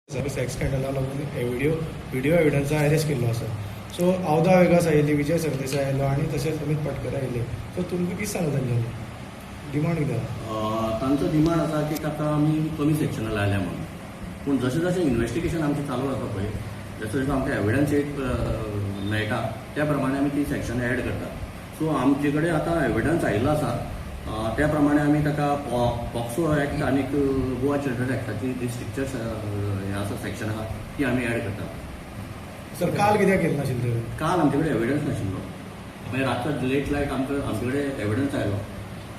Sex स्कॅन्डला लागून video एविडन्सा arrest केल्लो आसा. सो आवदा वेगास आयिल्ली, विजय सरदेसाय आयलो आनी तशेंच अमीत पाटकर आयिल्ले. सो तुमकां कितें सांगता तेंच्यांनी, डिमांड कितें आसा? तांचो डिमांड आसा की ताका आमी कमी सेक्शनां लायल्या म्हणून. पूण जशें जशें इन्वेस्टिगेशन आमचें चालू आसा पळय, जसो जसो आमकां एविडन्स एक मेळटा, त्या प्रमाणे आमी ती सेक्शन एड करता. सो आमचे कडेन आतां एविडन्स आयिल्लो आसा, त्या प्रमाणे आमी ताका पॉक्सो एक्ट आनी गोवा चिल्ड्रन एक्टाची जी स्ट्रिक्चर्स हें आसा, सेक्शन आसा, ती आमी एड करता. सर, काल कित्याक केलें नाशिल्लें तर? काल आमचे कडेन एविडन्स नाशिल्लो. मागीर रातचो लेट लायट आमकां आमचे कडेन एविडन्स आयलो,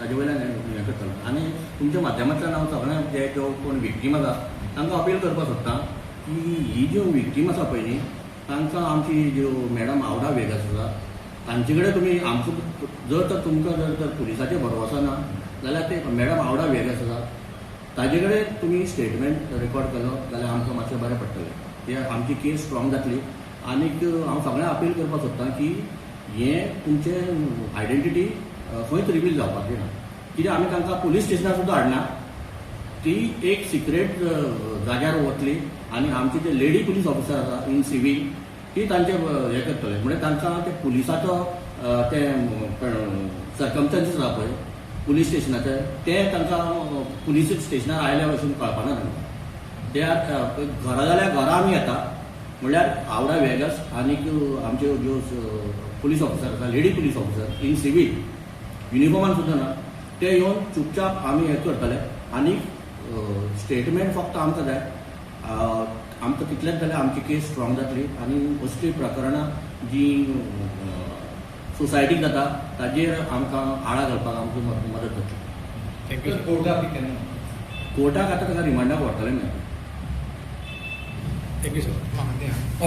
ताजे वयल्यान हें करतालो. आनी तुमच्या माध्यमांतल्यान हांव सगळ्यांक, जे ज्यो कोण विक्टीम आसा तांकां अपील करपाक सोदता की ही ज्यो विक्टीम आसा पळय न्ही, तांकां आमची ज्यो मॅडम आवडा वेगस आसा तांचे कडेन तुमी आमचो जर तर तुमकां जर तर पुलिसाचेर भरवसो ना जाल्यार ते मॅडम आवडा वेगस आसा ताजे कडेन तुमी स्टेटमेंट रेकॉर्ड केलो जाल्यार आमकां मातशें बरें पडटलें, ते आमची केस स्ट्रॉंग जातली. आनीक हांव सगळ्यांक अपील करपाक सोदतां की हें तुमचें आयडेंटिटी खंयच रिवील जावपाची ना, कित्याक आमी तांकां पुलीस स्टेशनार सुद्दां हाडना. ती एक सिक्रेट जाग्यार वतली आनी आमची जे लेडी पुलीस ऑफिसर आसा इन सिवील ती तांचे हें करतले. म्हणजे तांकां ते पुलिसाचो ते सर्कमस्टन्सीस आसा पळय पुलीस स्टेशनाचे, ते तांकां पुलीस स्टेशनार आयल्या भशेन कळपाना तांकां. ते घरा जाल्यार घरा आमी येता, म्हणल्यार आवडा वेगस आनीक आमच्यो ज्यो पुलीस ऑफिसर आसा, lady police officer in civil, युनिफॉर्मान सुद्दां ना, ते येवन चुपचाप आमी हें करतले. आनी स्टेटमेंट फक्त आमकां जाय. आमकां तितलेंच जाल्यार आमची केस स्ट्रॉंग जातली आनी असलीं प्रकरणां जीं सोसायटीक जाता ताजेर आमकां आळा घालपाक आमकां मदत जातली. Thank you. कोर्टाक केन्ना? कोर्टाक आतां ताका रिमांडाक व्हरतले न्ही. Thank you sir.